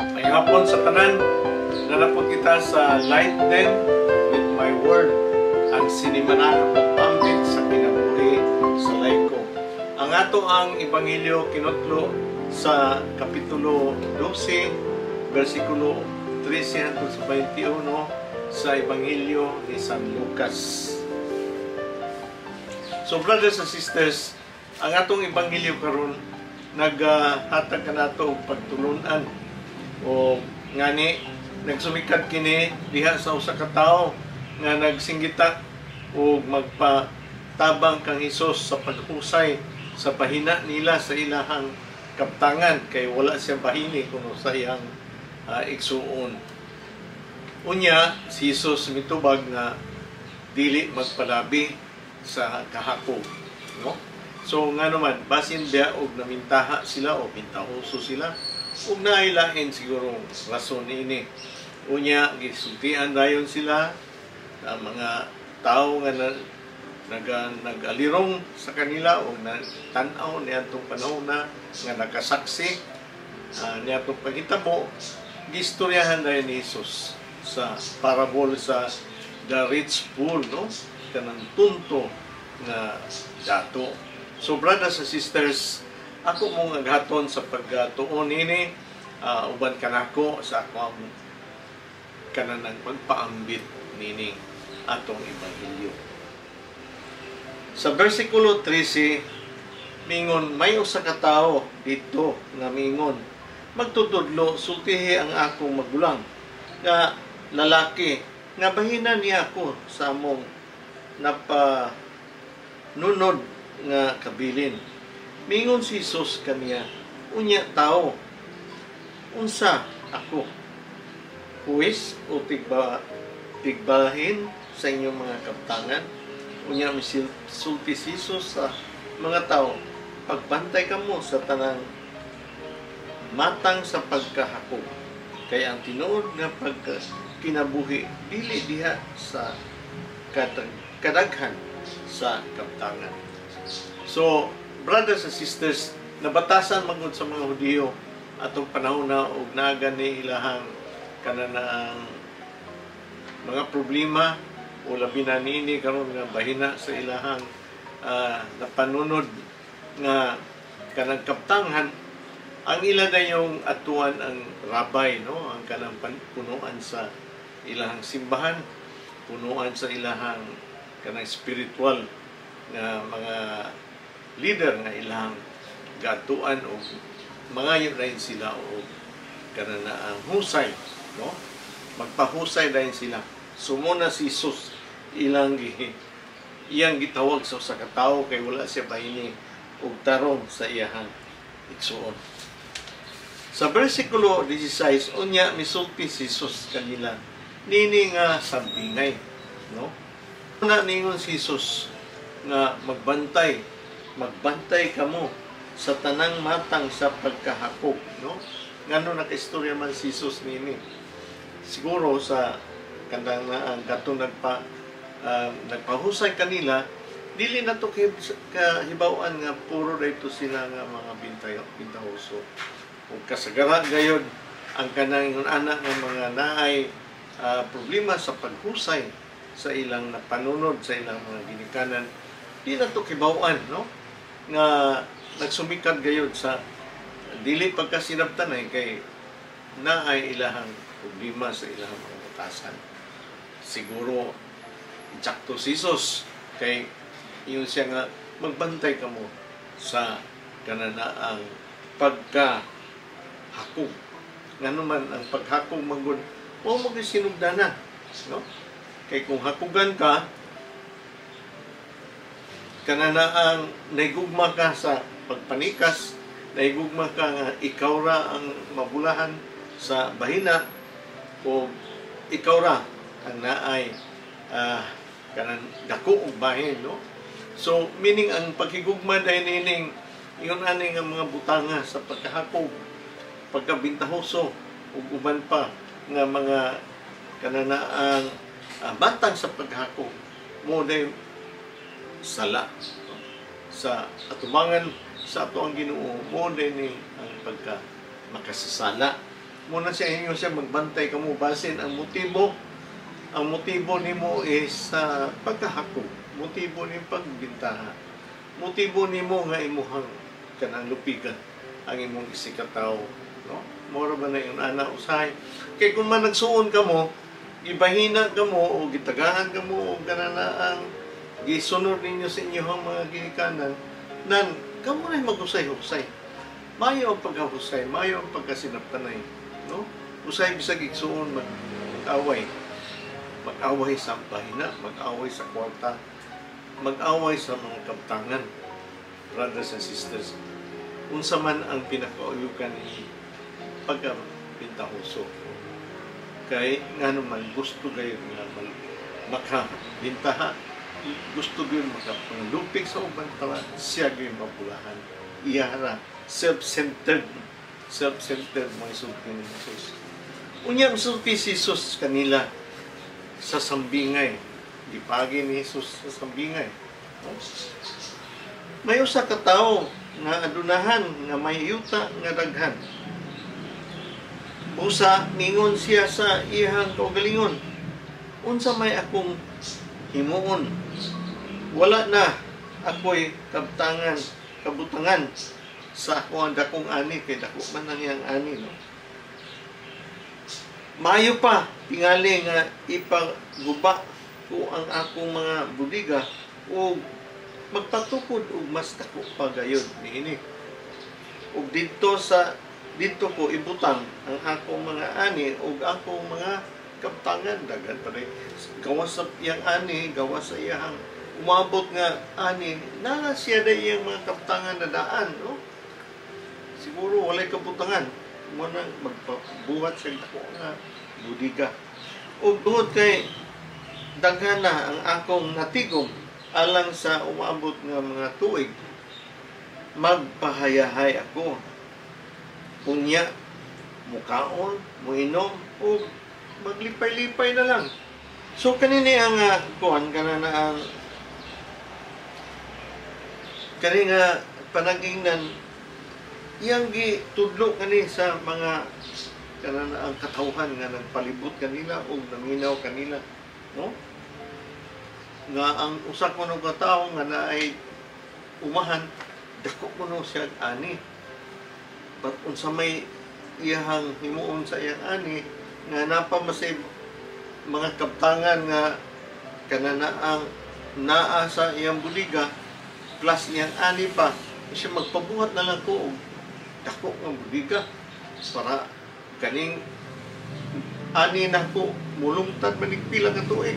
Maayong hapon sa tanan, naa na pod kita sa Light Them with My Word, ang sinimana nga pagpambit sa kinabuhi sa laiko. Ang ato ang Ebanghelyo kinutlo sa Kapitulo 12, versikulo 13 hangtod sa 21 sa Ebanghelyo ni San Lucas. So brothers and sisters, ang atong Ebanghelyo karon naghatag kanato og pagtulunan o ngani nagsumikad kini diha sa usa ka tawo nga nagsinggita og magpatabang kang Hesus sa paghusay sa bahina nila sa ilahang kaptangan, kay wala siya bahini kuno sa iyang igsuon. Unya si Jesus mitubag nga dili magpalabi sa kahakog, no? So nga naman, basin biya og namintaha sila o bintahoso sila ug naay lain siguro rason ini. Unya gisultian dayon sila ang mga tao nga nag-alirong sa kanila o na tan-aw niadtong panahon na nga nakasaksi niadtong paghitabo. Gistoryahan dayon ni Jesus sa parable sa the rich fool, no, kanang tunto nga dato. So brothers and sisters, ako mong aghaton sa pagtuon nini uban kanako sa ako ang kanang pagpaambit nini atong ebanghelyo. Sa versikulo 13, mingon, may usa ka tawo didto nga mingon, "Magtutudlo, sultihi ang akong magulang nga lalaki nga bahina niya ako sa among napanunod nga kabilin." Mingon si Jesus kaniya, "Unya tao, unsa ako? Huwes o tigbahin sa inyong mga kaptangan?" Unya misulti si Jesus sa mga tao, "Pagbantay kamo sa tanang matang sa pagkahakog, kay ang tinuod nga pagkinabuhi dili diha sa kadaghan sa kaptangan." So, brothers and sisters, nabatasan magud sa mga Hudiyo atong panahon na og naga ni ilahang kanang mga problema o labi na niini karon nga bahina sa ilahang napanunod nga kanang kaptangan. Ang ila na yung atuan ang rabbi, no, ang kanang punuan sa ilahang simbahan, punuan sa ilahang kanang spiritual nga mga leader nga ilang gatuan o mangayo dayon sila og kanang ang husay, no, magpahusay dayon sila. Sumuna si Jesus, ilang iyang gitawag sa usa ka tawo kay wala siya bahini og tarong sa iyahang igsuon. Sa versikulo 16, unya misulti si Jesus kanila nini nga sambingay, no? Una ningon si Jesus nga magbantay, magbantay kamo sa tanang matang sa pagkahakog, no? Ngano nakaistorya man si Jesus nini? Siguro sa kanang na ang katong nagpahusay kanila, dili na to kahibaw-an nga puro dayto sila nga mga bintahoso. Ug kasagara gayod ang kanang ingon ana nga mga naay problema sa paghusay sa ilang napanunod sa ilang mga ginikanan, di na to kibaw-an, no, nga nagsumikad gayod sa dili pagkasinabtanay kay naay ilahang problema sa ilahang mga batasan. Siguro insakto si Jesus kay ingon siya nga magbantay kamo sa kananaang pagkahakog. Ngano man ang paghakog manggod, wa mo gyud sinugdanan, no? Kay kung hakugan ka, kananaang nahigugma ka sa pagpanikas, nahigugma ka nga ikaw ra ang mabulahan sa bahina o ikaw ra ang naay kanang dako og bahin, no? So meaning ang paghigugma dahil nining ingon ani nga mga butanga sa pagkahakog, pagkabintahoso ug uban pa nga mga kananaang batang sa paghakog mo day sala sa atubangan sa ato ang Ginoo, mo day ni ang pagka makasasala. Muna siya inyo siya magbantay kamo basin ang motibo nimo is sa pagkahakog, motibo nimo pagbintaha, motibo nimo nga imuhang kanang lupigan ang imong isigkatawo, no? Mora ba na yung ana usahay kay kung man nagsuon kamo, gibahina kamo o gitagaan kamo o kanana ang gisunod ninyo sa inyong mga gihikanan nan kamo na maghusay-husay. Maayo ang pagkahusay, maayo ang pagkasinabtanay, no? Usay bisag igsuon mag-away, mag-away sa bahina, mag-away sa kwarta, mag-away sa mga kabtangan. Brothers and sisters, unsa man ang pinakauyukan ni pagkabintahoso, kay ngano man gusto gayud nga makabintaha, gusto gyud makapanglupig sa uban para siya gyud mapulahan. Iyara self-centered, self-centered mga isulti ni Jesus. Unya misulti si Jesus kanila sa sambingay. Gipagi ni Jesus sa sambingay, no? May usa ka tawo nga adunahan nga may yuta nga daghan. Busa ningon siya sa iyang kaugalingon, "Unsa may akong himuon? Wala na ako'y kabtangan, kabutangan sa ako ang dakong ani," kay dako man ang iyang ani, no? "Maayo pa tingali nga ipaguba ko ang akong mga budiga ug magpatukod og mas dako pa gayud niini. Ug didto ko ibutang ang akong mga ani ug akong mga kabtangan." Daghan pa rin gawas sa iyang ani, gawas sa iyang umabot nga ani na siya na iyang mga kabtangan na daan, no? Siguro walay kabutangan mo na magpabuhat siya dako nga budiga. "Ug tungod kay daghan na ang akong natigom alang sa umaabot nga mga tuig, magpahayahay ako. Unya, mukaon, muinom, ug maglipay-lipay na lang." So kanini ang kuan kana na ang kani nga panagingnan iyang gitudlo kani sa mga kana na ang katawhan nga nagpalibot kanila o naminaw kanila, no? Nga ang usa kuno ka tawo nga naay umahan, dako kuno siya ani, but unsa may iyahang himuon sa iyang ani nga napamasay mga kabtangan nga kana na ang naa sa iyang buliga plus iyang ani pa siya, magpabuhat na lang ko og dako nga buliga para kaning ani nako mulungtad manig pila ka tuig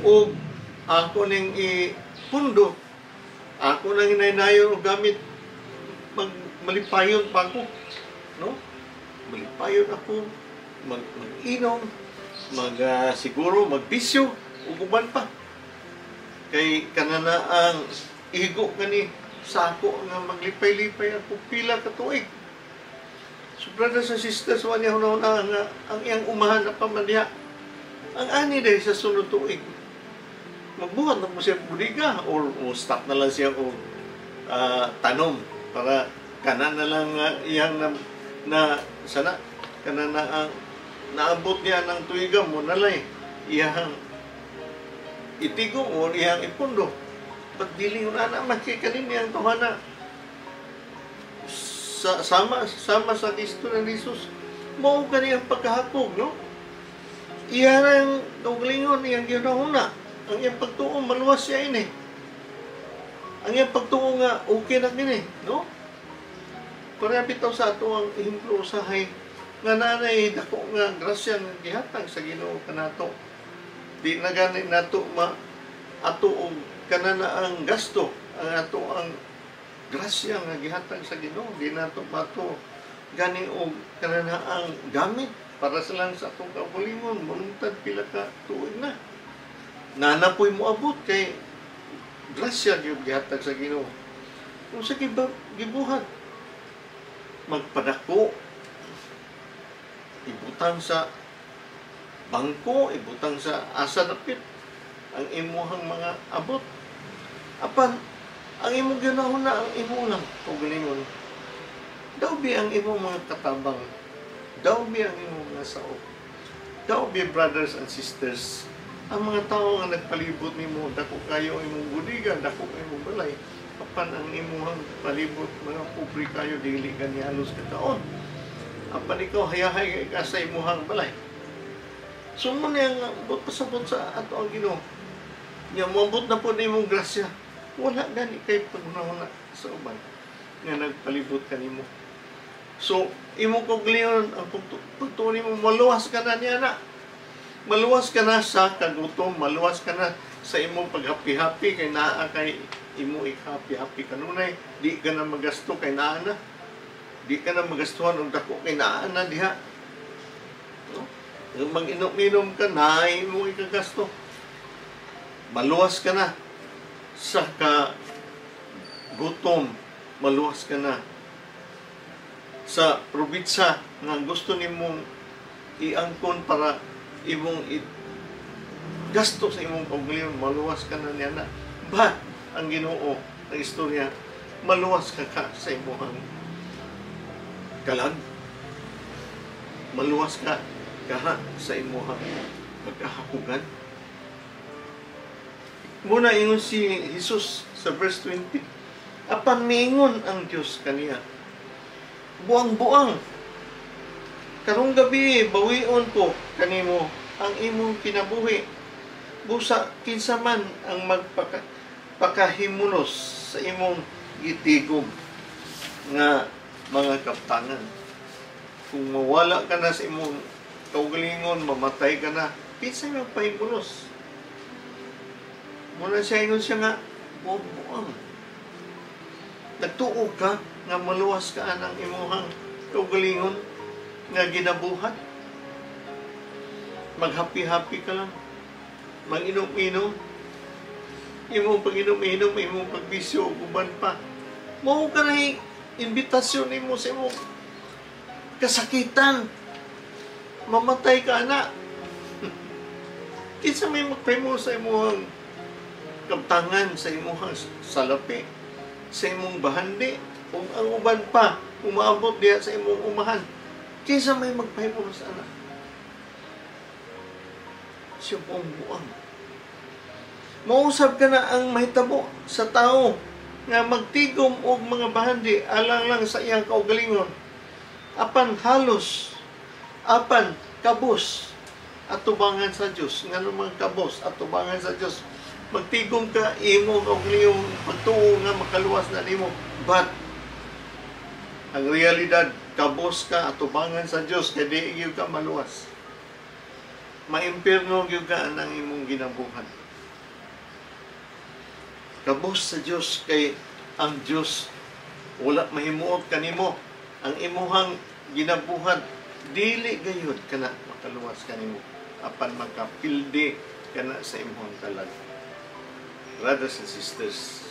ug ako ning ipundo, ako nang hinaynayon og gamit, mag malipayon pa ako, no? Malipayon ako, mag-inom, siguro magbisyo ug uban pa kay kanana ang igo kani sa ako nga maglipay-lipay ako pila ka tuig." So brothers and sisters, wa niya hunahuna nga ang iyang umahan na pamandiha ang ani dahil sa sunod tuig magbuhat na po siya buliga or stop na lang siya og tanom para kana na lang iyang na sana kana na ang naabot niya ng tuiga mo nalay iyang itigom or iyang ipundo. But dili yun ana man kay kanini ang tuhana sa sama sama sa Kristo ng Jesus mao kani ang pagkahakog, no? Iya ang kaugalingon, iyang ginahuna ang iyang pagtuo maluwas siya ini, ang iyang pagtuo nga okay na kini, no? Pareha bitaw sa ato ang ehemplo usahay nga nanay dako nga grasya nga gihatag sa Ginoo kanato. Di na gani nato ma ato og kanana ang gasto ang ato ang grasya nga gihatag sa Ginoo, di nato mato gani og kanana ang gamit para sa lang sa atong kaugalingon mulungtad pila ka tuig na nanapoy mo abot kay grasya gyud gihatag sa Ginoo. Kung sa gibuhat magpadako, ibutang sa bangko, ibutang sa asa dapit ang imuhang mga abot. Apan ang imong ginahuna ang imo lang kaugalingon. Daw bi ang imong mga katabang Daw bi ang imong mga sao. Daw bi, brothers and sisters, ang mga tao nga nagpalibot nimo, dako kayo ang imong budiga, dako kayo imong balay, apan ang imong palibot mga pobre kayo, dili ka ni halos kakaon. Apan ikaw, hayahay ka sa imuhang balay. So mo niya nga buot pasabot sa ato ang Ginoo. Nya moabot na po imong grasya. Wala gani kay paghunahuna sa uban nga nagpalibot kanimo. So, imong kaugalingon, ang pagtuo nimo, maluwas ka na niya na. Maluwas ka na sa kagutom, maluwas ka na sa imong paghapi-hapi kay naa kay imo ikahapi-hapi kanunay, di ka na magasto kay naa na. Di ka na magastuhan og dako kay naa na diha. No? Mag-inom-inom ka, naa imo ikagasto. Maluwas ka na sa ka gutom, maluwas ka na sa probitsa nga gusto nimong iangkon para imong gasto sa imong kaugalingon, maluwas ka na niya na. But ang Ginoo ang istorya, maluwas ka ka sa imong kalag, maluwas ka kaha sa imong pagkahakugan. Muna ingon si Jesus sa verse 20, apan miingon ang Dios kaniya, "Buang-buang, karong gabi bawion ko kanimo ang imong kinabuhi. Busa kinsa man ang magpakahimulos sa imong gitigom nga mga kaptangan?" Kung mawala ka na sa imong kaugalingon, mamatay ka na, kinsa magpahimulos? Muna siya ingon siya nga, "Buang-buang. Nagtuo ka nga maluwas ka anang imuhang kaugalingon nga ginabuhat. Maghappy-happy ka lang. Mag-inom-inom. Imong pag-inom-inom, imong pagbisyo, uban pa. Mao ka na imbitasyon nimo sa imong kasakitan. Mamatay ka na. Kinsa may magpahimo sa imong kaptangan, sa imong salapi, sa imong bahandi, ug ang uban pa, umaabot diha sa imong umahan? Kinsa may magpahimo sa ana?" Siya, "Buang buang." Mausab ka na ang mahitabo sa tao nga magtigom og mga bahandi alang lang sa iyang kaugalingon. Apan halos, apan kabos atubangan sa Dios. Ngano mga kabos atubangan sa Dios? Magtigom ka, imo kaugalingong pagtuo nga makaluwas na nimo. But ang realidad, kabos ka atubangan sa Dios kay di gyud ka maluwas. Maimpierno gyud ka anang imong ginabuhat. Kabos sa Dios kay ang Dios wala mahimuot kanimo. Ang imuhang ginabuhat dili gayud kana makaluwas kanimo, apan makapildi kana sa imong kalag. Brothers and sisters,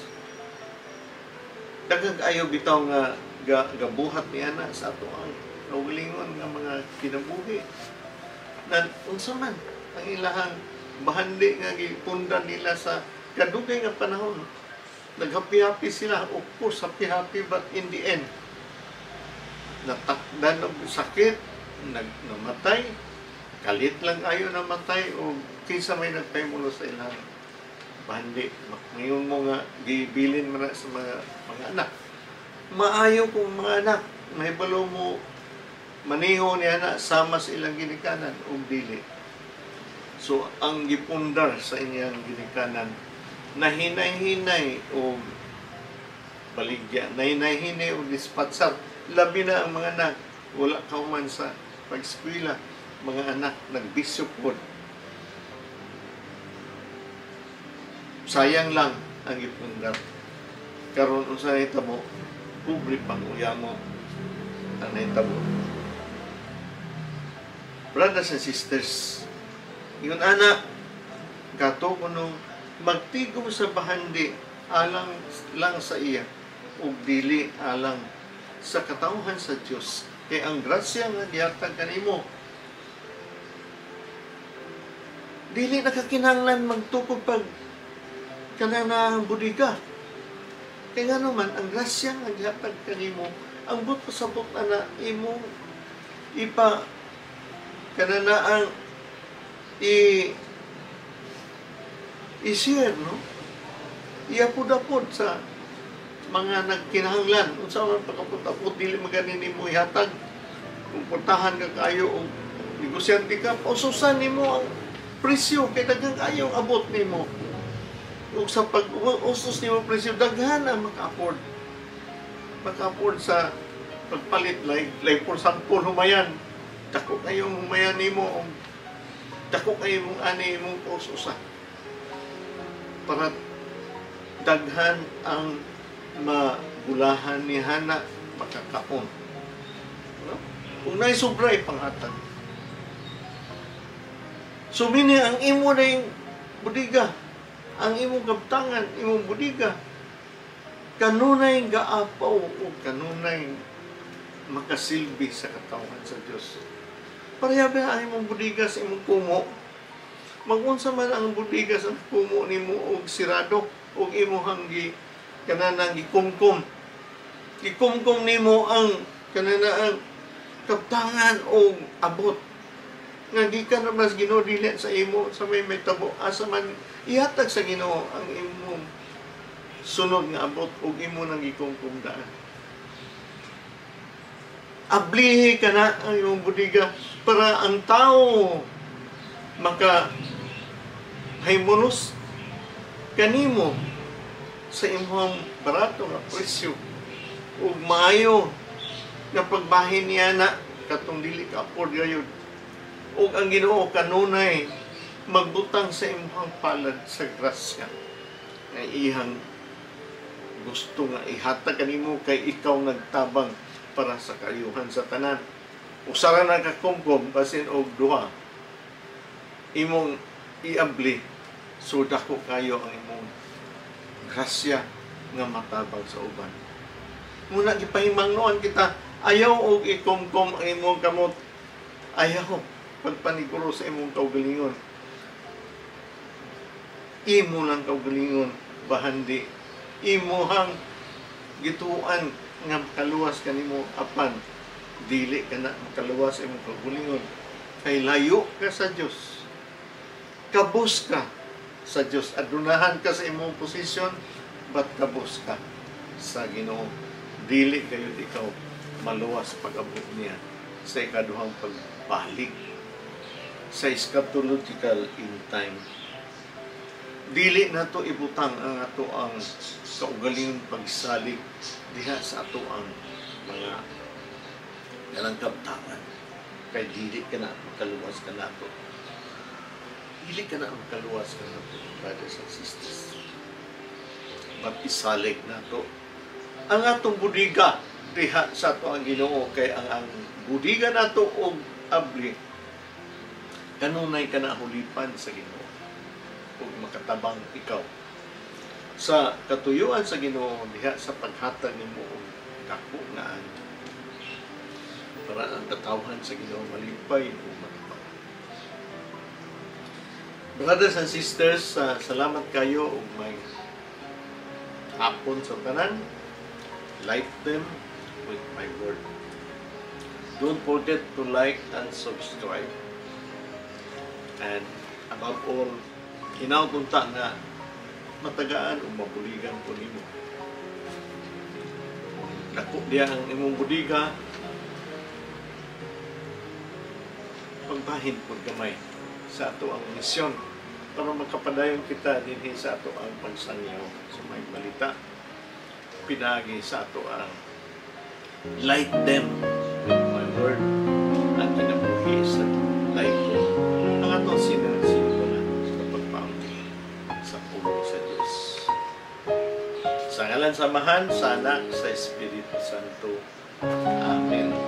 daghang ayo bitaw nga gabuhat niya na sa ato ang kaugalingon nga mga kinabuhi. Na unsa man ang ilahang bahandi nga gipundan nila sa kadugay nga panahon. Naghappy-happy sila, of course, happy-happy, but in the end, natakdan og sakit, namatay, kalit lang ayo namatay, o kinsa may nagpahimulo sa ilang bahandi? Ngayon mo nga gibilin man na sa mga anak. Maayo kung mga anak mahibalo mo maniho niya na sama sa ilang ginikanan o dili. So ang gipundar sa inyang ginikanan, nahinay-hinay o baligya, nahinay-hinay o dispatsar. Labi na ang mga anak, wala kauman sa pag-eskwela, mga anak nagbisyo pod. Sayang lang ang gipundar. Karon unsa nahitabo? Pobre pang uyamo ang nahitabo. Brothers and sisters, yun ana, gato kuno magtigom sa bahandi alang lang sa iya ug dili alang sa katawhan sa Dios, kay ang grasya nga gihatag kanimo dili nakakinahanglan magtukog pag kanang budiga. Kay ngano man ang grasya nga gihatag kanimo, ang buot pasabot ana imong Ipa kanana ang i-share, no? Iapod-apod sa mga nagkinahanglan. Unsa man pagkapod-apod, dili magani nimo ihatag. Kung portahan ka kayo o negosyante ka, paususan nimo ang presyo kay daghan kayo ang abot nimo. Ug sa pag-usos nimo presyo, daghan ang maka-afford. Maka-afford sa pagpalit, like for example, humayan. Dako kayo humayan nimo, dako kayo mong ani imong paususa. Para daghan ang mabulahan ni Hana makakaon. No? Kung naay sobra, ipanghatag. So, mini ang imo na yung budiga, ang imong kabtangan, imong budiga, kanunay gaapaw o kanunay makasilbi sa katawhan sa Dios. Pareha ba ang imong budiga sa imong kumo? Magunsa man ang budiga sa kumo nimo og sirado og imong gi kananang gikumkum. Gikumkum nimo ang kananang kabtangan og abot nga gikan ra mas Ginoo, dili sa imo sa may tabo, asa man ihatag sa Ginoo ang imong sunod nga abot ug imo nang gikumkum daan. Ablihi ka na ang imong budiga para ang tao maka haymunos kanimo sa imong barato nga presyo ug maayo nga pagbahin niya na katong dili ka afford gayud. Ug ang Ginoo kanunay magbutang sa imong palad sa grasya nga iyang gusto nga ihatag kanimo kay ikaw nagtabang para sa kaayuhan sa tanan. Usa ra na kakumkum basin og duha imong iabli, so dako kayo ang imong grasya nga matabang sa uban. Muna gipahimangnoan kita, ayaw og ikumkum ang imong kamot, ayaw pagpaniguro sa imong kaugalingon. Imo lang kaugalingon, bahandi imuhang gituan nga makaluwas kanimo, apan dili ka na makaluwas sa imong kaugalingon kay layo ka sa Dios, kabus ka sa Dios, adunahan ka sa imong posisyon, but kabus ka sa Ginoo. Dili kayo ikaw maluwas pag-abot niya sa ikaduhang pagbalik sa eschatological in time. Dili na to ibutang ang ato ang kaugalingon pagsalig diha sa ato ang mga kanang kabtangan kay dili ka na makaluwas ka nato. Dili ka na makaluwas ka nato, brothers and sisters. But isalig nato ang atong budiga diha sa ato ang Ginoo kay ang budiga nato og abli kanunay ka na hulipan sa Ginoo ug makatabang ikaw sa katuyuan sa Ginoo diha sa paghatag nimo og dako nga ani para ang katawhan sa Ginoo malipay ug matabang. Brothers and sisters, salamat kayo ug may hapon sa tanan. Light them with my word. Don't forget to like and subscribe. And above all, hinaut unta nga matagaan o mabuligan ko nimo. Dako diya ang imong budiga, pagbahin pud gamay sa ato ang misyon para makapadayon kita dinhi sa ato ang pagsangyaw sa may balita pinaagi sa ato ang light them with my word ang kinabuhi sa light ang atong sinasinimulan sa pagpaunti sa pulong sa Diyos. Sa ngalan sa Amahan, sa Anak, sa Espiritu Santo. Amen.